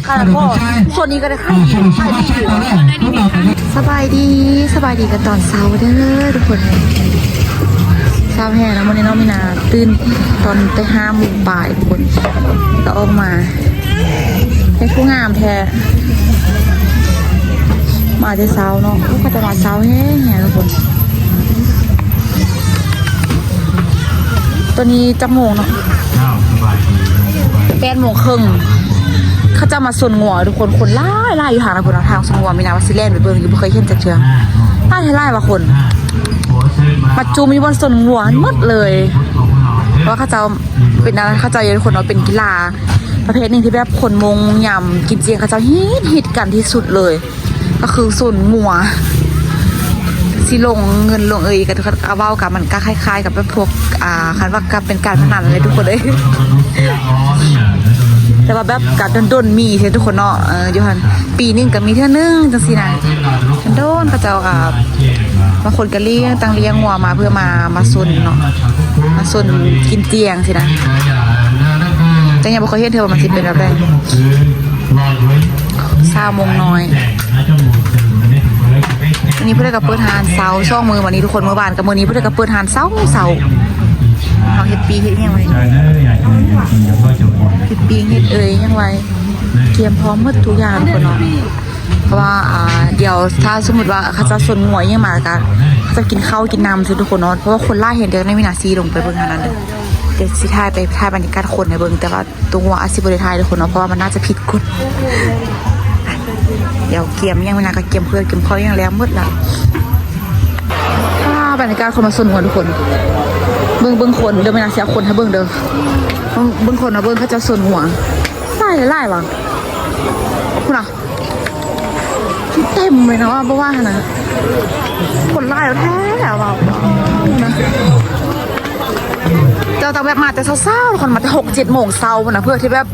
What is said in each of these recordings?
ຂະໜາດບໍ່ ສ່ວນນີ້ກໍໄດ້ຂາຍດີ ຂາຍດີຢູ່. ສະບາຍດີ ສະບາຍດີກັນຕອນເຊົ້າເດີທຸກຄົນ. ເຊົ້າແທ້ເນາະ ມື້ນີ້ເນາະ ມີນາຕື່ນຕອນແຕ່ຫ້າໂມງປາຍທຸກຄົນ ກໍອອກມາ ເຮັດຜູ້ງາມແທ້ ມາແຕ່ເຊົ້າເນາະ. ໂອ້ ເຂົາເຈົ້າມາເຊົ້າແຮງໆ ທຸກຄົນ. ຕອນນີ້ຈັກໂມງເນາະ? ແປດໂມງເຄິ່ງ ເຂົາເຈົ້າມາສົນງົວທຸກຄົນ. ຄົນຫຼາຍໆ ຢູ່ທາງນັ້ນພຸ້ນນະ ທາງສົນງົວ. ມີນາວ່າຊິແລ່ນໄປເບິ່ງຢູ່ ບໍ່ເຄີຍເຫັນຈັກເທື່ອ. ຫຼາຍໆ ວ່າຄົນມາຈຸ່ມຢູ່ບ່ອນສົນງົວຫັ້ນໝົດເລີຍ. ເພາະວ່າເຂົາເຈົ້າເປັນອັນນັ້ນ ເຂົາເຈົ້າຢາກໃຫ້ຄົນເອົາເປັນກິລາປະເພດໜຶ່ງທີ່ແບບຄົນມົ້ງຍາມກິນຈຽງ ເຂົາເຈົ້າຮິດໆ ກັນທີ່ສຸດເລີຍ. ກໍຄືສົນງົວ ຊິລົງເງິນລົງເອີຍ ກໍເວົ້າກັນ ມັນກໍຄ້າຍໆ ກັບແບບພວກ ອ່າ ຄັນວ່າກັບເປັນການພະນັນເລີຍທຸກຄົນເອີຍ. ແຕ່ວ່າແບບກໍດົນໆ ມີເທື່ອທຸກຄົນເນາະ ເອີ ຢູ່ຫັ້ນ ປີໜຶ່ງກໍມີເທື່ອໜຶ່ງ ຈັ່ງຊີ້ນະ. ໂດນໆ ເຂົາເຈົ້າ ອ່າ ບາງຄົນກໍລ້ຽງ ຕັ້ງລ້ຽງງົວມາເພື່ອມາ ມາສົນເນາະ ມາສົນກິນຈຽງຊີ້ນະ. ແຕ່ຍັງບໍ່ເຄີຍເຫັນເທື່ອວ່າມັນຊິເປັນແບບໃດ. ຊາວມົ້ງນ້ອຍ ອັນນີ້ເພິ່ນກໍເປີດຮ້ານເຊົ້າສອງມື້ ວັນນີ້ທຸກຄົນ. ມື້ວານກັບມື້ນີ້ເພິ່ນກໍເປີດຮ້ານເຊົ້າໆ. ເຮົາເຮັດປີ້ເຮັດຫຍັງໄວ້ ເຮັດປີ້ເຮັດເອີຍຫຍັງໄວ້ ກຽມພ້ອມໝົດທຸກຢ່າງທຸກຄົນເນາະ. ເພາະວ່າ ອ່າ ດຽວຖ້າສົມມຸດວ່າເຂົາເຈົ້າສົນງົວອີ່ຫຍັງມາ ກໍເຂົາເຈົ້າກິນເຂົ້າກິນນ້ຳຊື່ທຸກຄົນເນາະ. ເພາະວ່າຄົນຫຼາຍແຮງ ດຽວໃນວິນາຊີລົງໄປເບິ່ງຫັ້ນນັ້ນເດີ. ດຽວຊິຖ່າຍໄປ ຖ່າຍບັນຍາກາດຄົນໃຫ້ເບິ່ງ ແຕ່ວ່າຕົວງົວອາດຊິບໍ່ໄດ້ຖ່າຍທຸກຄົນເນາະ ເພາະວ່າມັນໜ້າຈະຜິດກົດ. ດຽວກຽມຫຍັງ ນາກໍກຽມເຄື່ອງກຽມຂອງຫຍັງແລ້ວໝົດລະ. ອ່າ ບັນຍາກາດຄົນມາສົນງົວທຸກຄົນ. ເບິ່ງ ເບິ່ງຄົນເດີ ແມ່ນາຊິເອົາຄົນໃຫ້ເບິ່ງເດີ. ເບິ່ງ ເບິ່ງຄົນມາເບິ່ງ ເຂົາເຈົ້າສົນງົວ ຫຼາຍ ຫຼາຍວ່າ ພຸ້ນນະ ເຕັມເລີຍນະ ວ່າບໍ່ວ່າຫັ້ນນະ ຄົນຫຼາຍແທ້ວ່າ. ເຈົ້າຕ້ອງແບບມາແຕ່ເຊົ້າໆ ທຸກຄົນ ມາແຕ່ຫົກເຈັດໂມງເຊົ້າພຸ້ນນະ ເພື່ອທີ່ແບບ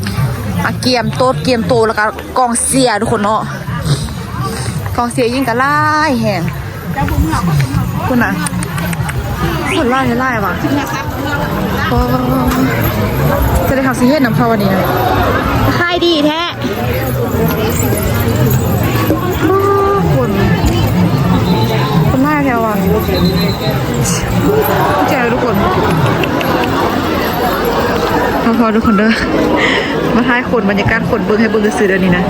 ອາ ກຽມໂຕະກຽມໂຕະ ແລ້ວກໍກອງເຊຍທຸກຄົນເນາະ. ກອງເຊຍຍິ່ງກໍຫຼາຍແຮງ ພຸ້ນນະ ຄົນຫຼາຍຫຼາຍວ່າ. ໂອ້ ຈະໄດ້ເຮົາຊິເຮັດນຳເຂົາອັນນີ້ນະ ຂາຍດີແທ້. ຄົນ ຄົນຫຼາຍແທ້ວ່າ ແຈກທຸກຄົນ. ພໍໆ ທຸກຄົນເດີ ມາຖ່າຍຄົນ ບັນຍາກາດຄົນເບິ່ງໃຫ້ເບິ່ງຊື່ໆ ດຽວນີ້ນະ.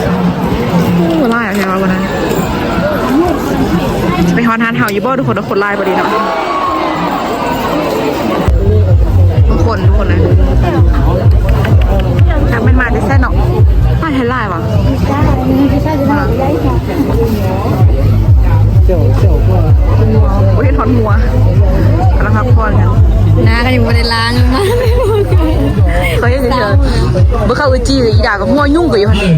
ໂອ້ ຫຼາຍແທ້ວ່າ ບໍ່ນະ ຊິໄປຮອດຮ້ານເຮົາຢູ່ບໍ່ທຸກຄົນ? ຄົນຫຼາຍບໍ່ດີເນາະ. ບາງຄົນ ທຸກຄົນນະ ຈັກແມ່ນມາແຕ່ໃສເນາະ ມາແທ້ຫຼາຍວ່າ. ໂອ້ຍ ເຫັນຮອດງົວ ກຳລັງພັກຜ່ອນກັນ. ໜ້າກໍຍັງບໍ່ໄດ້ລ້າງມາ. ເຂົາເຮັດເທື່ອ ບໍ່ເຂົ້າອືຈີ ອີດາກັບຫົວຍຸ່ງກັນຢູ່ຫັ້ນ. ເອີ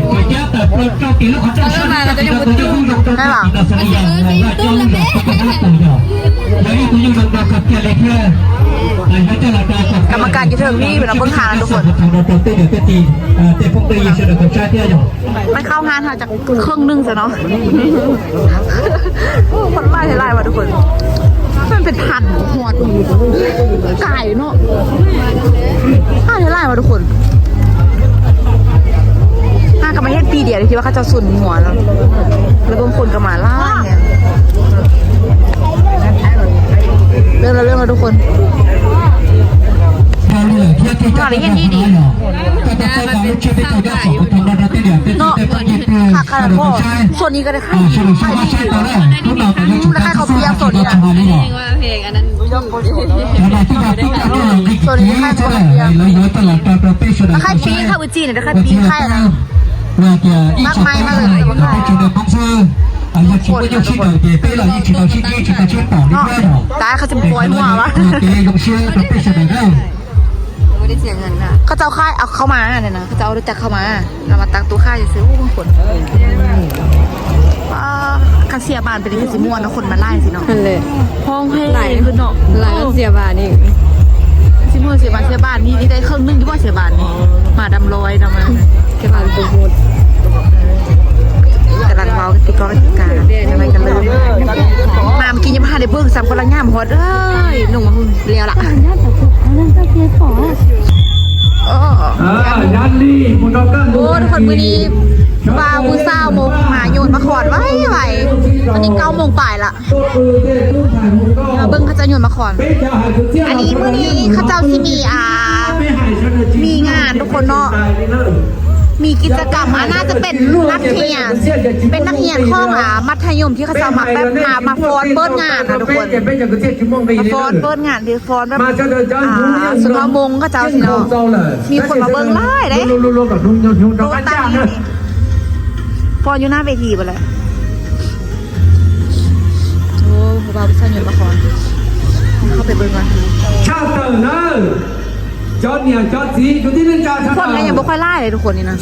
ມາແລ້ວເຈົ້າຍັງບໍ່ຈຸ່ມ ໄດ້ຫວາ? ມັນຊິເອີໃສ່ຢູທູບແລ້ວແມ່. ກຳມະການຢູ່ເທິງນີ້ເພິ່ນເອົາເບິ່ງທາງນະທຸກຄົນ. ມັນເຂົ້າຮ້ານເຮົາຈັກເຄິ່ງໜຶ່ງຊະເນາະ. ໂອ້ ຄົນຫຼາຍຫຼາຍວ່າທຸກຄົນ ມັນເປັນພັນຮອດກາຍເນາະ. ຫຼາຍຫຼາຍວ່າທຸກຄົນ. ຫາກໍມາເຮັດປີດຽວທີ່ວ່າເຂົາເຈົ້າສົນງົວເນາະ ແລ້ວບາງຄົນກໍມາຫຼາຍ. ເລີ່ມແລ້ວ ເລີ່ມແລ້ວທຸກຄົນ. ມາໄດ້ເຮັດດີດີເນາະ. ຄັກຂະໜາດບໍ່ ສ່ວນນີ້ກໍໄດ້ຂາຍດີ ຂາຍດີຢູ່. ອືມ ໄດ້ຂາຍເຂົ້າປຽກສ່ວນນີ້ນະ. ສ່ວນນີ້ໄດ້ຂາຍເຂົ້າປຽກ ໄດ້ຂາຍປີ້ ຂ້າວອືຈີນ ໄດ້ຂາຍປີ້ ຂາຍອັນນັ້ນ ໝາກໄມ້ມາເລີຍ. ຕາຍ ເຂົາຊິປ່ອຍຫົວວະ. ບໍ່ໄດ້ເສຍເງິນນະ ເຂົາເຈົ້າຂາຍ ເອົາເຂົ້າມາຫັ້ນນະ ເຂົາເຈົ້າເອົາລົດຈັກເຂົ້າມາ ແລ້ວມາຕັ້ງໂຕະຂາຍຊື່ໆ. ໂອ້ ບາງຄົນ ອ່າ ຄັນເສຍບ້ານໄປນີ້ຄືຊິມ່ວນເນາະ ຄົນມາຫຼາຍຊີ້ເນາະ. ຫັ້ນແຫຼະ ຮ້ອງເພງຫຼາຍຂຶ້ນເນາະ ຫຼາຍກວ່າເສຍບ້ານອີກ. ຊິມື້ເສຍບ້ານ ເສຍບ້ານນີ້ໄດ້ເຄິ່ງໜຶ່ງຢູ່ບໍ່? ເສຍບ້ານນີ້ ມາດຳລອຍນຳ ມາເສຍບ້ານໂປຣໂມດ. ກຳລັງເວົ້າຕິດກອງຕິດກາ ຈັ່ງໃດກໍເລີຍ ມາມື້ກີ້ຍັງບໍ່ທັນໄດ້ເບິ່ງຊ້ຳ ກຳລັງຍ່າງມາຮອດເອີຍ. ລົງມາຫຸ່ນແລ້ວລະ ເອີ ເອີ ໂອ້ ທຸກຄົນ ມື້ນີ້ ບ່າວຜູ້ສາວມົ້ງມາໂຍນໝາກຂອນໄວໆ ຕອນນີ້ເກົ້າໂມງປາຍລະ ມາເບິ່ງເຂົາເຈົ້າໂຍນໝາກຂອນ. ອັນນີ້ມື້ນີ້ເຂົາເຈົ້າຊິມີ ອ່າ ມີງານທຸກຄົນເນາະ ມີກິດຈະກຳ ອ່າ ໜ້າຈະເປັນນັກຮຽນ ເປັນນັກຮຽນຂອງ ອ່າ ມັດທະຍົມທີ່ເຂົາເຈົ້າມາແບບ ມາ ມາຟ້ອນເປີດງານນະທຸກຄົນ ມາຟ້ອນເປີດງານ ຟ້ອນແບບ ອ່າ ຊົນເຜົ່າມົ້ງເຂົາເຈົ້າຊີ້ເນາະ ມີຄົນມາເບິ່ງຫຼາຍເດ້ ໂຕຕັ້ງຢູ່ນີ້ ຟ້ອນຢູ່ໜ້າເວທີພຸ້ນແຫຼະ. ໂອ້ ຜູ້ບ່າວຜູ້ສາວໂຍນໝາກຂອນ ເຂົ້າໄປເບິ່ງກ່ອນ. ຄົນກໍຍັງບໍ່ຄ່ອຍຫຼາຍເດ້ທຸກຄົນນີ້ນະ.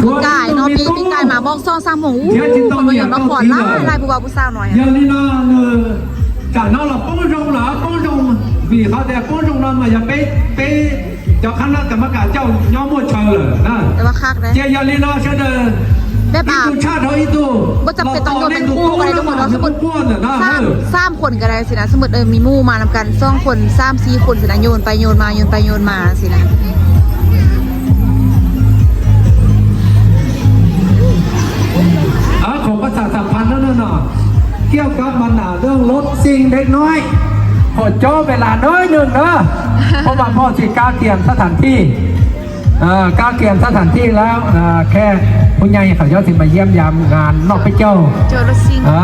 ປີກາຍເນາະ ປີ ປີກາຍມາໝ້ອງສອງສາມໂມງ ອູ້ ຄົນມາໂຍນໝາກຂອນຫຼາຍໆ ຜູ້ບ່າວຜູ້ສາວນ້ອຍ ແຕ່ວ່າຄັກເດ້ ແບບ ອ່າ ບໍ່ຈຳເປັນຕ້ອງໂຍນເປັນຄູ່ກໍໄດ້ທຸກຄົນເນາະ ສົມມຸດ ສາມ ສາມຄົນກໍໄດ້ຊີ້ນະ ສົມມຸດ ເອີ ມີໝູ່ມານຳກັນສອງຄົນ ສາມ ສີ່ຄົນຊີ້ນະ ໂຍນໄປໂຍນມາ ໂຍນໄປໂຍນມາຊີ້ນະ. ເອີ ຂໍປະຊາສຳພັນເນາະ ກ່ຽວກັບບັນຫາເລື່ອງລົດສິ່ງເດັກນ້ອຍ ຂໍຈໍເວລາໜ້ອຍໜຶ່ງເດີ ເພາະວ່າພໍ່ຊິກະກຽມສະຖານທີ່ ເອີ ກະກຽມສະຖານທີ່ແລ້ວ ເອີ ແຂກຜູ້ໃຫຍ່ເຂົາເຈົ້າຊິມາຢ້ຽມຢາມງານນ້ອງໄປເຈົ້າ ເຈົ້າລົດຊິງ ເອີ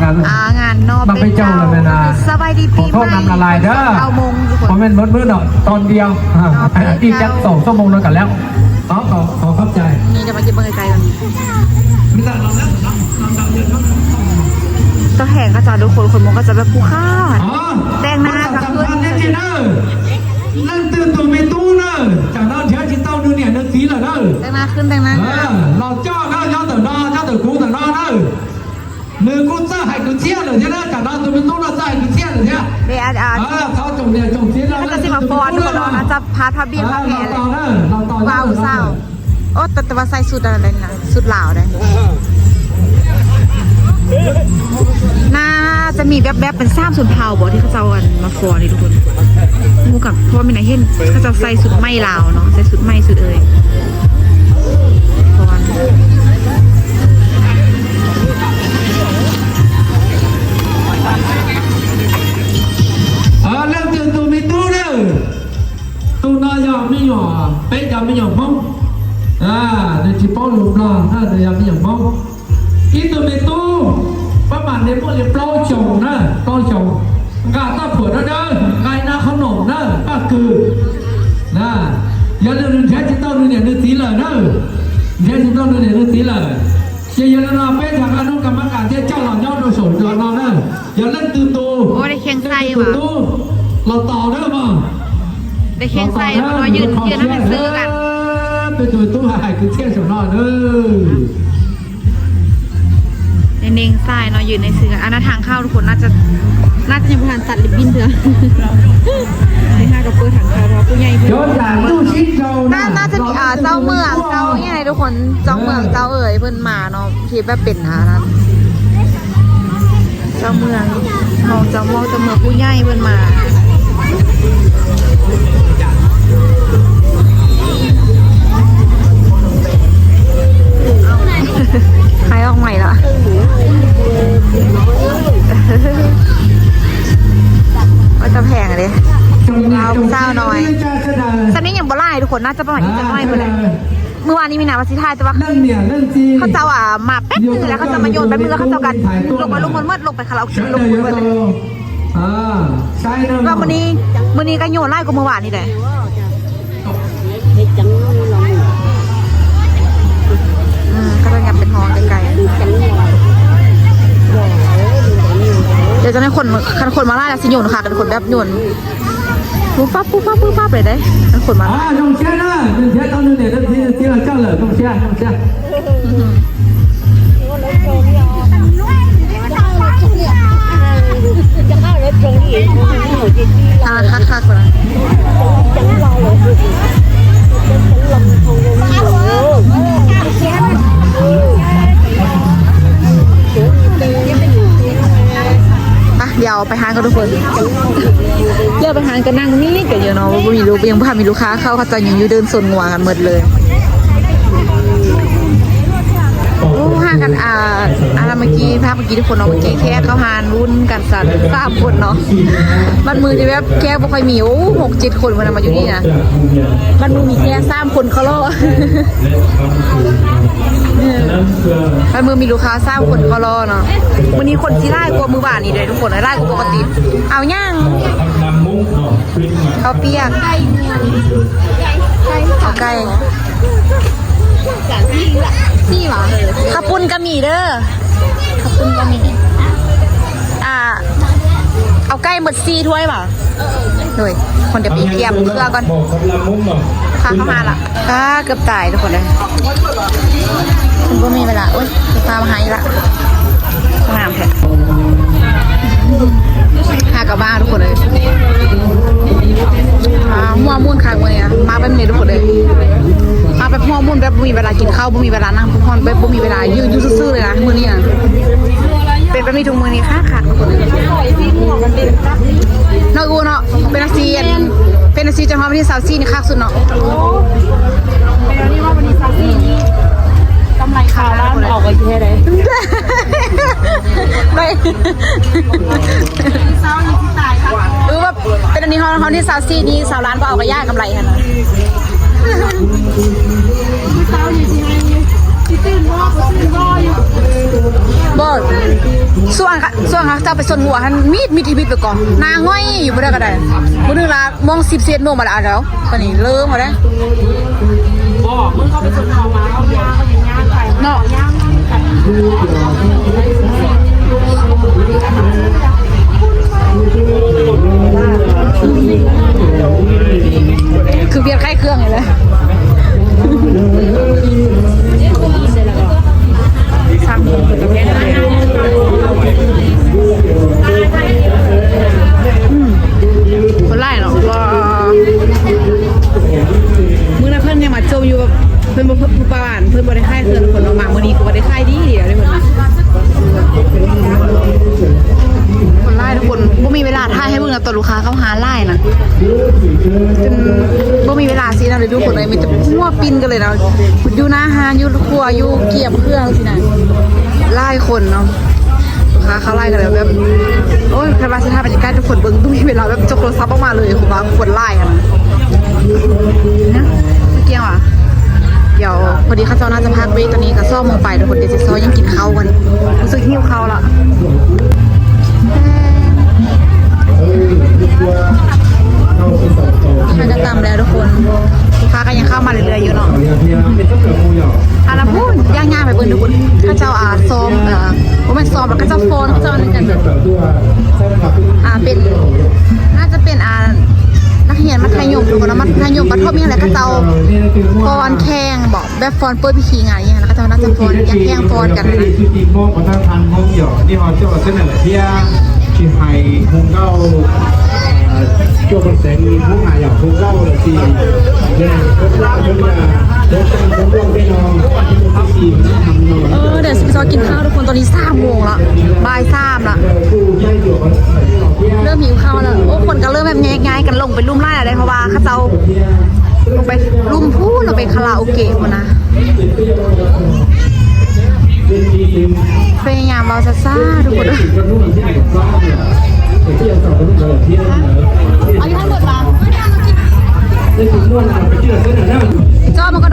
ງານ ອ່າ ງານນ້ອງໄປເຈົ້າ ນ້ອງໄປເຈົ້າແລ້ວແມ່ນ ອ່າ ສະບາຍດີປີໃໝ່ ເກົ້າໂມງທຸກຄົນ ບໍ່ແມ່ນໝົດມື້ເນາະ ຕອນດຽວ ອີກຈັກສອງຊົ່ວໂມງໜຶ່ງກໍແລ້ວ. ຂໍ ຂໍ ຂໍຂອບໃຈ ນີ້ຈະມາເກັບເບິ່ງໃກ້ໆກ່ອນ ຕາແຮງເຂົາເຈົ້າທຸກຄົນ ຄົນມົ້ງເຂົາເຈົ້າແບບຜູ້ຄ້າ ອໍ ແຕ່ງໜ້າກາງຄືນ ເລື່ອງຕື່ນໂຕເມຕູ້ເດີ ຈາກນັ້ນເທວຈິເຕົ້າດູເນຍເນີຕີລະເດີ ແຕ່ງໜ້າຂຶ້ນ ແຕ່ງໜ້າ ເອີ ລາວເຈົ້າເດີ ຍາວເຕີນອ ຍາວເຕີນຄູເຕີນອເດີ ເນີກູເຈີໃຫ້ກູເຊຍເດີ ຈາກນັ້ນໂຕເມຕູ້ລາວເຈົ້າໃຫ້ກູເຊຍເດີ ເດ ອາ ເອີ ເຂົາຈົງເດ ຈົງເຊຍ ເຂົາເຈົ້າຊິມາຟ້ອນ ເຂົາເຈົ້າອາດຈະພາດພາບຽງພາບແພ ລາວຕໍ່ເດີ ລາວຕໍ່ ບ່າວສາວ ໂອ້ ແຕ່ ແຕ່ວ່າໃສ່ຊຸດອັນນັ້ນເດ້ນະ ຊຸດລາວເດ້ ໜ້າຈະມີແບບ ແບບເປັນສາມຊົນເຜົ່າບໍ່ ທີ່ເຂົາເຈົ້າ ອັນ ມາຟ້ອນນີ້ທຸກຄົນ ໝູ່ກັບ ເພາະວ່າມີນະເຫັນເຂົາເຈົ້າໃສ່ຊຸດໄໝລາວເນາະ ໃສ່ຊຸດໄໝຊຸດເອີຍ ຟ້ອນ ເອີ ເລື່ອງຕື່ນໂຕເມຕູ້ເດີ ຕູນາຢາມິຫຍອງ ເປຍາມິຫຍອງມົ້ງ ອ່າ ເດຈິປ້ອງລົງບລາ ເອີ ເດຍາມິຫຍອງມົ້ງ ອີໂຕເມຕູ້ ປະມານເດໂມເດໂປລາວຊົງນະ ໂປລາວຊົງ ກາຕາຜົວນະເດີ ໄກນາຂະໜົມນະ ປາກກືນະ ຢ່າລືມແທຈິຕອນເນຍເນຕີເລີຍເດີ ແທຈິຕອນເນຍເນຕີເລີຍ ເຊຍເຢຍນະເນາະ ເປັນທາງອະນຸກຳມະການເທດເຈົ້າລາວເນາະ ໂດຍສົມລາວເນາະເດີ ຢ່າເລ່ນຕື່ມໂຕ ໂອ້ ໄດ້ແຂ່ງໃສ່ຫວາ ລາວຕໍ່ເດີບໍ່ ໄດ້ແຂ່ງໃສ່ບໍ່ ລາວຢືນ ຢືນໃຫ້ມັນຊື່ກັນ ເປັນໂຕຕູ້ໃຫ້ຄືເຊຍຊະເນາະເດີ ໄດ້ເນັ່ງໃສ່ເນາະ ຢືນໃຫ້ຊື່ກັນ ອັນນັ້ນທາງເຂົ້າທຸກຄົນ ໜ້າຈະ ໜ້າຈະຍັງບໍ່ທັນຕັດລິບບິນເທື່ອ ໄດ້ຫາກໍເປີດທາງເຂົ້າ ເພາະວ່າຜູ້ໃຫຍ່ເພິ່ນ ໜ້າ ໜ້າຈະມີ ອ່າ ເຈົ້າເມືອງ ເຈົ້າຫຍັງໃດທຸກຄົນ ເຈົ້າເມືອງ ເອີ ເຈົ້າເອີຍ ເພິ່ນມາເນາະ ທີ່ແບບເປັນ ອ່າ ນັ້ນ ເຈົ້າເມືອງ ຮອງເຈົ້າເມືອງ ເຈົ້າເມືອງຜູ້ໃຫຍ່ເພິ່ນມາ ໃຫ້ອອກໃໝ່ລະ ວ່າຕາແພງເດ້ ລາວສາວນ້ອຍ ຊຳນີ້ຍັງບໍ່ຫຼາຍທຸກຄົນ ໜ້າຈະປະມານອີກຈັກໜ້ອຍພຸ້ນແຫຼະ. ມື້ວານນີ້ມີນາວ່າຊິຖ່າຍ ແຕ່ວ່າເຂົາເຈົ້າ ອ່າ ມາແປັບໜຶ່ງແລ້ວ ເຂົາເຈົ້າມາໂຍນແປັບໜຶ່ງແລ້ວ ເຂົາເຈົ້າກໍລົງໄປ ລົງໝົດ ລົງໄປຄາລາໂອເກະ ລົງໝົດເບິດເລີຍ. ອ່າ ແລ້ວມື້ນີ້ ມື້ນີ້ກໍໂຍນຫຼາຍກວ່າມື້ວານນີ້ເດ້. ເຮັດຈັງ ອືມ ເຂົາເຈົ້າຍັງເປັນຫ້ອງໄກໆ ດຽວຈະໃຫ້ຄົນ ຄັນຄົນມາຫຼາຍແລ້ວຊິໂຍນຄັກ ຄັນຄົນແບບໂຍນ ປຸບປັບ ປຸບປັບ ປຸບປັບ ເລີຍເດ້ ຄັນຄົນມາຫຼາຍ. ອ່າ ນ້ອງເຊຍນະ ໜຶ່ງເຊຍຕໍ່ໜຶ່ງເດ ໜຶ່ງເຊຍ ເຊຍເຈົ້າເລີຍ ນ້ອງເຊຍ ນ້ອງເຊຍ. ອ່າ ຄັກໆ ກວ່ານະ. ໄປ ດຽວໄປຮ້ານກ່ອນທຸກຄົນ. ເຈົ້າໄປຫາກໍນັ່ງນີ້ກໍຢູ່ເນາະ ບໍ່ມີລູກ ຍັງບໍ່ທັນມີລູກຄ້າເຂົ້າ ເຂົາເຈົ້າຍັງຢູ່ເດີ່ນຊົນງົວກັນໝົດເລີຍ. ໂອ້ ຫາກັນ ອ່າ ອ່າ ເມື່ອກີ້ ພາບເມື່ອກີ້ທຸກຄົນເນາະ ເມື່ອກີ້ແຂກເຂົ້າຮ້ານວຸ້ນກັນຊັ້ນ ສາມຄົນເນາະ ບາດມື້ທີ່ແບບແຂກບໍ່ຄ່ອຍມີ ໂອ້ ຫົກເຈັດຄົນພຸ້ນນະ ມາຢູ່ນີ້ນະ ບາດມື້ມີແຄ່ສາມຄົນເຂົາລໍ. ເອີ ບາດມື້ມີລູກຄ້າສາມຄົນເຂົາລໍເນາະ. ມື້ນີ້ຄົນຊິຫຼາຍກວ່າມື້ວານນີ້ເດ້ທຸກຄົນ ຫຼາຍກວ່າປົກກະຕິ. ເອົາຫຍັງ? ເຂົ້າປຽກ ເອົາໄກ່ ສີ່ຫວາ? ເຂົ້າປຸ້ນກໍມີເດີ ເຂົ້າປຸ້ນກໍມີ. ອ່າ ເອົາໄກ່ໝົດສີ່ຖ້ວຍຫວາ? ໂດຍ ຄົນດຽວໄປກຽມເຄືອກ່ອນ ພາເຂົ້າມາລະ. ອ້າ ເກືອບຕາຍທຸກຄົນເອີຍ ເພິ່ນບໍ່ມີເວລາ. ໂອ້ຍ ພາມາຫາອີກລະ ງາມແທ້ ຫາກັບບ້ານທຸກຄົນເອີຍ. ອ່າ ຫົວໝຸ່ນຄັກມື້ນີ້ນະ ມາແບບນີ້ທຸກຄົນເອີຍ ມາແບບຫົວໝຸ່ນ ແບບບໍ່ມີເວລາກິນເຂົ້າ ບໍ່ມີເວລານັ່ງພັກຜ່ອນ ແບບບໍ່ມີເວລາຢູ່ ຢູ່ຊື່ໆເລີຍນະມື້ນີ້ນະ. ເປັນແບບນີ້ທຸກມື້ນີ້ຄັກໆ ທຸກຄົນເອີຍ ເນາະ ອູເນາະ. ເປັນຈັ່ງຊີ້ ເປັນຈັ່ງຊີ້ ຈົນຮອດວັນທີຊາວສີ່ນີ້ຄັກສຸດເນາະ. ແຕ່ນີ້ວ່າວັນທີຊາວສີ່ນີ້ ກຳໄລຊາວລ້ານອອກໄປແທ້ໃດ໋ ໄດ້ ເອີ ວ່າເປັນອັນນີ້ ເຮົາ ເຮົານີ້ຊາວສີ່ນີ້ ຊາວລ້ານບໍ່ເອົາກໍຢ້າ ກຳໄລຫັ້ນນະ. ບໍ່ ຊ່ວງ ຊ່ວງເຂົາເຈົ້າໄປຊົນງົວຫັ້ນ ມີດ ມີດທີ່ບິດໄປກ່ອນ ໜ້າຫງອຍຢູ່ ບໍ່ໄດ້ກໍໄດ້ ມື້ໜຶ່ງລະ ໂມງສິບ ສິບເອັດໂມງມາແລ້ວ ເອົາແລ້ວ ຕອນນີ້ເລີ່ມແລ້ວເດ້. ບໍ່ ມື້ເຂົາໄປຊົນເຂົາມາ ເຮົາຍ່າງ ເຮົາຍັງຍ່າງໄປເນາະ ຍ່າງກັນ ຄືວຽກໄຂ້ເຄື່ອງນີ້ແຫຼະ. ອືມ ຄົນຫຼາຍເນາະ ວ່າ ມື້ນັ້ນເພິ່ນຍັງມາຈົ່ມຢູ່ ແບບເພິ່ນບໍ່ ຜູ້ປາຫວານ ເພິ່ນບໍ່ໄດ້ຂາຍເຄື່ອງ ທຸກຄົນເນາະ ມາມື້ນີ້ກໍວ່າໄດ້ຂາຍດີໆເດ້ ເພິ່ນວ່າ ຄົນຫຼາຍທຸກຄົນ ບໍ່ມີເວລາຖ່າຍໃຫ້ເບິ່ງນະ ຕອນລູກຄ້າເຂົ້າຮ້ານຫຼາຍນະ ຈົນບໍ່ມີເວລາຊິນະ ເລີຍທຸກຄົນເອີຍ ມີແຕ່ມົວປິ່ນກັນເລີຍນະ ຢູ່ໜ້າຮ້ານ ຢູ່ຄົວ ຢູ່ກຽມເຄື່ອງຊີ້ນະ ຫຼາຍຄົນເນາະ. ລູກຄ້າເຂົ້າຫຼາຍກໍເລີຍແບບ ໂອ້ຍ ຄັນວ່າຊິຖ່າຍບັນຍາກາດໃຫ້ທຸກຄົນເບິ່ງ ບໍ່ມີເວລາແບບຈົກໂທລະສັບອອກມາເລີຍ ເພາະວ່າຄົນຫຼາຍຫັ້ນນະ. ເມື່ອກີ້ຫວາ ດຽວພໍດີເຂົາເຈົ້າໜ້າຈະພັກເບຣກ ຕອນນີ້ກໍສອງໂມງປາຍ ທຸກຄົນ ດຽວຊິຊອກຫຍັງກິນເຂົ້າກັນ ຮູ້ສຶກຫິວເຂົ້າລະ. ຫາກະຕຳແລ້ວທຸກຄົນ ລູກຄ້າກໍຍັງເຂົ້າມາເລື້ອຍໆຢູ່ເນາະ. ອັນນັ້ນພຸ້ນ ຍ່າງໆໄປເບິ່ງທຸກຄົນ ເຂົາເຈົ້າ ອ່າ ຊ້ອມ ເອີ ບໍ່ແມ່ນຊ້ອມ ເຂົາເຈົ້າຟ້ອນ ເຂົາເຈົ້ານັ້ນກັນ ອ່າ ເປັນ ໜ້າຈະເປັນ ອ່າ ນັກຮຽນມັດທະຍົມທຸກຄົນເນາະ ມັດທະຍົມປະຖົມອີ່ຫຍັງແຫຼະ ເຂົາເຈົ້າຟ້ອນແຂ່ງບໍ ແບບຟ້ອນເປີດພິທີງານອີ່ຫຍັງ ເຂົາເຈົ້າໜ້າຈະຟ້ອນ ແຂ່ງຟ້ອນກັນຫັ້ນນະ. ເອີ ດຽວຊິໄປຊອກກິນເຂົ້າທຸກຄົນ ຕອນນີ້ສາມໂມງລະ ບ່າຍສາມລະ ເລີ່ມຫິວເຂົ້າລະ. ໂອ້ ຄົນກໍເລີ່ມແບບແຍກຍ້າຍກັນລົງໄປລຸ່ມຫຼາຍລະເດ້ ເພາະວ່າເຂົາເຈົ້າລົງໄປລຸ່ມພຸ້ນ ລົງໄປຄາຣາໂອເກະພຸ້ນນະ. ພະຍາຍາມເວົ້າຊ້າໆ ທຸກຄົນ ເອົາຢູ່ຫັ້ນເບິດລະ ຈອດມັນກໍ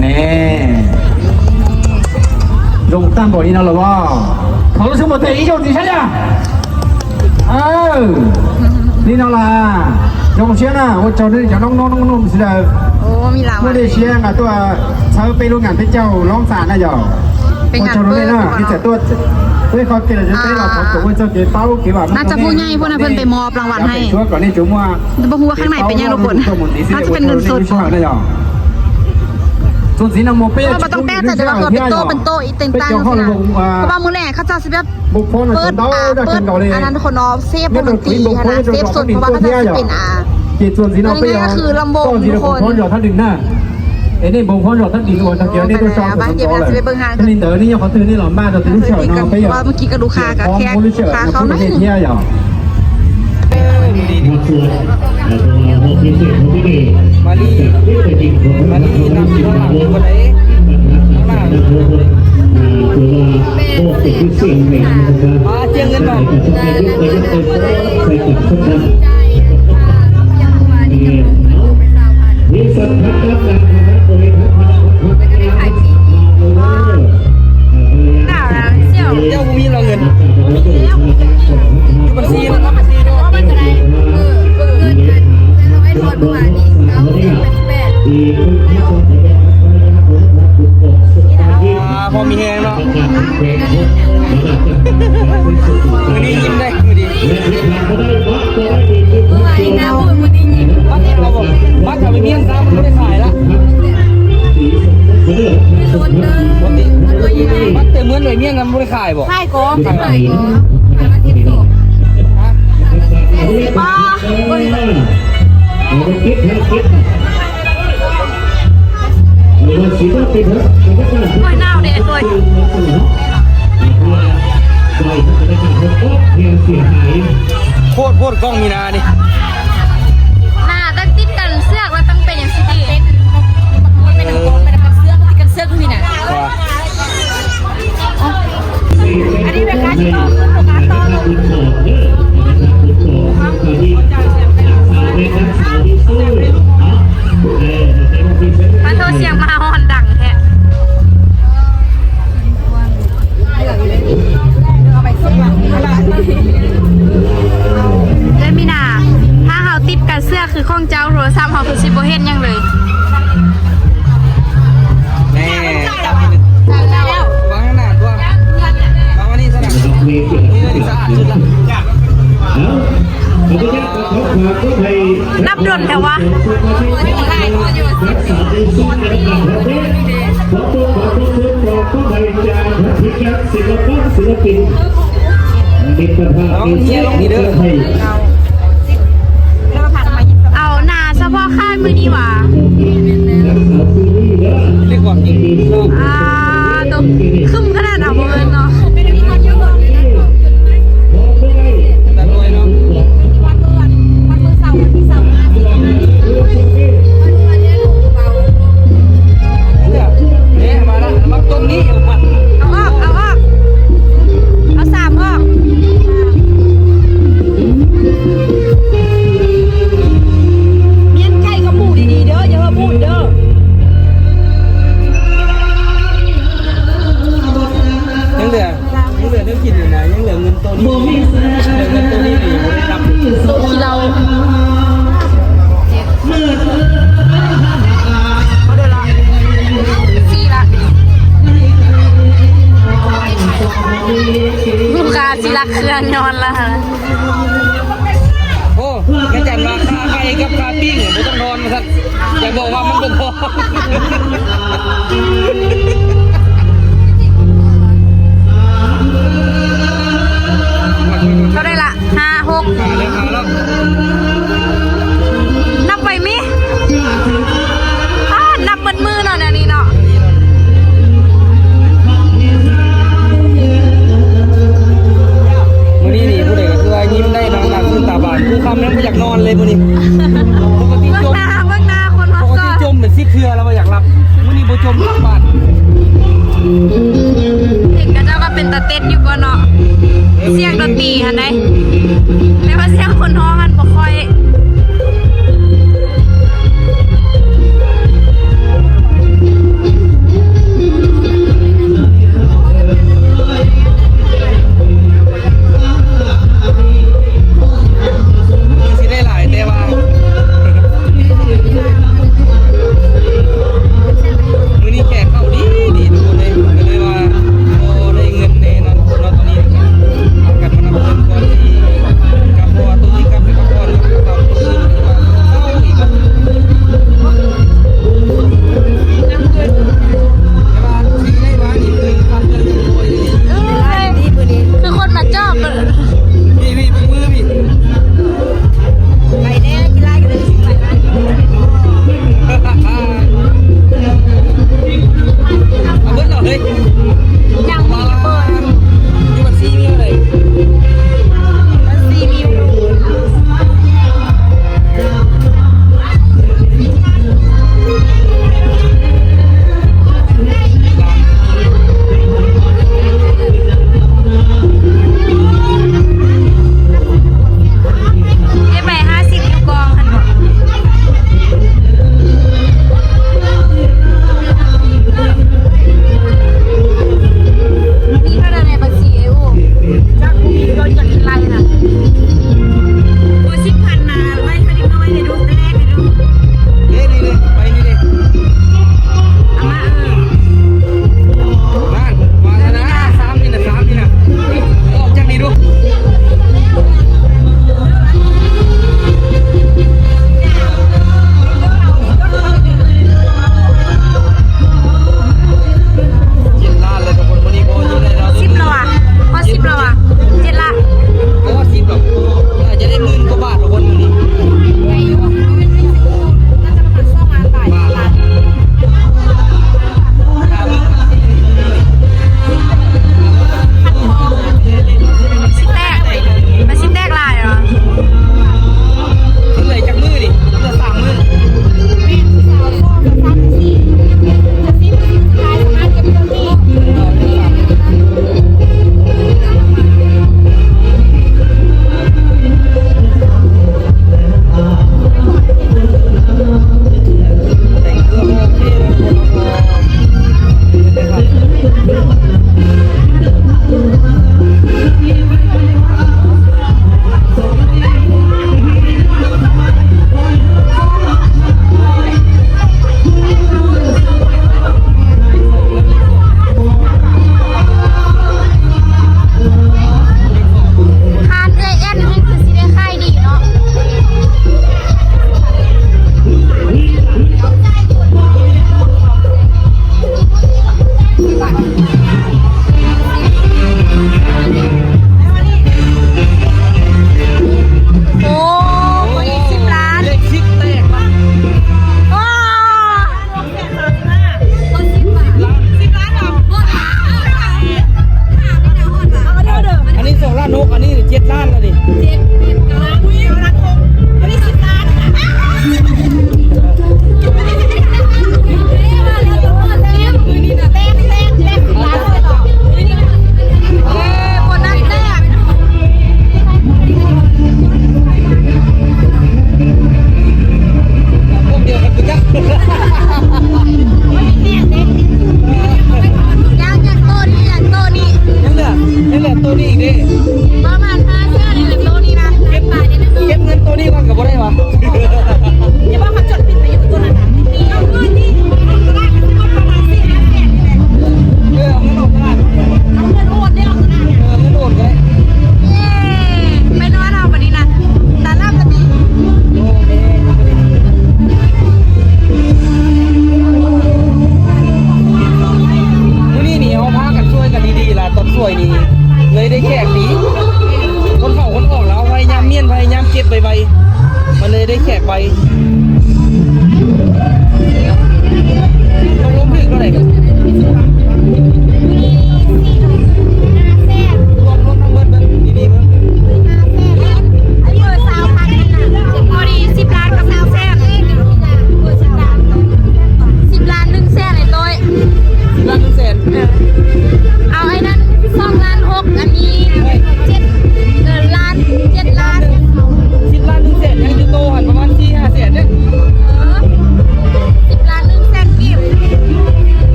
ແນ່ ລົງຕັ້ງບໍ່ນີ້ເນາະລະບໍ່ ເຂົາຮູ້ສຶກບໍ່ເຕະອີ່ຈົງຊິໃຊ່ລະ ເອີ ນີ້ເນາະລະ ລົງຊຽງນະ ໂອເຈົ້ານີ້ຈະນ້ອງໆ ໜຸ່ມໆຊິເດີ ໂອ້ ມີລາວ ບໍ່ໄດ້ຊຽງອະຕົວ ເຊົາໄປໂຮງງານເປັນເຈົ້າລອງສານນະເຈົ້າ ເປັນງານເປີດ ເຈົ້າໂດເລນະ ທີ່ຈະຕົວ ເອີຍ ເຂົາເກລະຈະເຕະລາວ ເຂົາຕົວເຈົ້າເກເປົາເກວ່າ ໜ້າຈະຜູ້ໃຫຍ່ພຸ້ນນະ ເພິ່ນໄປມອບລາງວັນໃຫ້ ບໍ່ຮູ້ວ່າຂ້າງໃນເປັນຫຍັງທຸກຄົນ ອາດຈະເປັນເງິນສົດບໍ່ ເພາະວ່າບໍ່ຕ້ອງແປກໃຈເດີວ່າເຂົາເປັນໂຕເປັນໂຕອີ່ເຕັງຕັງຊີ້ນະ ເພາະວ່າມື້ແລງເຂົາເຈົ້າຊິແບບເປີດ ອ່າ ເປີດອັນນັ້ນທຸກຄົນເນາະ ເຊຟວົງດົນຕີຫັ້ນນະ ເຊຟສົດ ເພາະວ່າເຂົາເຈົ້າຊິເປັນ ອ່າ ເປັນງ່າຍໆກໍຄືລຳວົງທຸກຄົນ ເອີ ເມື່ອກີ້ກໍລູກຄ້າກໍແຂກ ລູກຄ້າເຂົ້າໜ້ອຍໜຶ່ງ. ມາລີ ມາລີນັ່ງຢູ່ຂ້າງຫຼັງຢູ່ບໍ່ໄດ້ ຂ້າງໜ້າ ອ່າ ເສຍເງິນບໍ່? ໜາວນະ ເຈົ້າບໍ່ມີລະເງິນ ຢູ່ບັນຊີ ອ່າ ພໍມີແຮງເນາະ ມື້ນີ້ຍິ້ມໄດ້ ມື້ນີ້ ບັດເອົາໄປມຽນຊະ ມັນບໍ່ໄດ້ຂາຍລະ ບັດແຕ່ເມືອໄປມຽນນະ ມັນບໍ່ໄດ້ຂາຍບໍ່? ຂາຍກໍ ຂາຍກໍ ຂາຍອາທິດສອງ ຮະ? ໂອ້ຍ ໜາວເດ້ ໂອ້ຍ ໂຄດ ໂຄດກ້ອງມີນານີ້ ໜ້າຕ້ອງຕິດກັນເຊືອກ ແລ້ວຕ້ອງເປັນຈັ່ງຊີ້ຕິ ເປັນກັນເຊືອກ ຕິດກັນເຊືອກມີນາ ວ່າ ອັນນີ້ແມ່ຄ້າ ມາໂທສຽງມະຫາຮອນດັງແທ້ ເອີຍມີນາ ຖ້າເຮົາຕິດກັນເຊືອກຄືຂອງເຈົ້າ ໂທລະສັບເຮົາຄືຊິບໍ່ເຫັນຫຍັງເລີຍ ແນ່ ວາງໜ້າຕົວ ວາງອັນນີ້ຊະນະ ນີ້ສະອາດສຸດລະ ນັບດົນແທ້ວະ ລອງເຮຍລົງນີ້ເດີ ເອົາໜ້າສະເພາະຄ້າຍມື້ນີ້ຫວາ ເລກວ່າກິນເນາະ ອ່າ ຕົກ ຄຶ້ມຂະໜາດເອົາບໍ່ເອີ້ນເນາະ ແບບລວຍເນາະ ເດ້ ມາລະ ມາຕົ້ນນີ້ ເອົາອອກ ເອົາອອກ ເອົາສາມອອກ ມ້ຽນໄກ່ກັບໝູດີໆເດີ ຢ່າເຮີ້ບູດເດີ ຍັງເຫຼືອ ຍັງເຫຼືອແນວກິນຢູ່ນະ ຍັງເຫຼືອເງິນໂຕນີ້ ເຫຼືອເງິນໂຕນີ້ນີ້ບໍ່ໄດ້ກັບ ໂຕຂີ້ເຫຼົ້າ ສີ່ລະ ລູກຄ້າຊິລັກເຄື່ອງຍ້ອນລະ ໂອ້ ແມ່ຈັນວ່າຄາໄກ່ກັບຄາປີ້ງບໍ່ຕ້ອງນອນວ່າຊັ້ນ ຢາກບອກວ່າມັນບໍ່ພໍ ເທົ່າໃດລະ? ຫ້າ ຫົກ ນັບໄວມີ ອ້າ ນັບໝົດມື້ເນາະແນວນີ້ເນາະ. ມື້ນີ້ນີ້ຜູ້ໃດກໍຄືວ່າຍິ້ມໄດ້ນອນຫຼັບຊື່ຕາບານ ຜູ້ຄ່ຳຍັງບໍ່ຢາກນອນເລີຍມື້ນີ້ ປົກກະຕິ ເບິ່ງໜ້າ ເບິ່ງໜ້າຄົນມາ ປົກກະຕິຈົມເປັນສິບເທື່ອແລ້ວບໍ່ຢາກຫຼັບ ມື້ນີ້ບໍ່ຈົມຈັກບາດ ເຫັນເຂົາເຈົ້າກໍເປັນຕາເຕັ້ນຢູ່ບໍ່ເນາະ ສຽງດົນຕີຫັ້ນໃດ.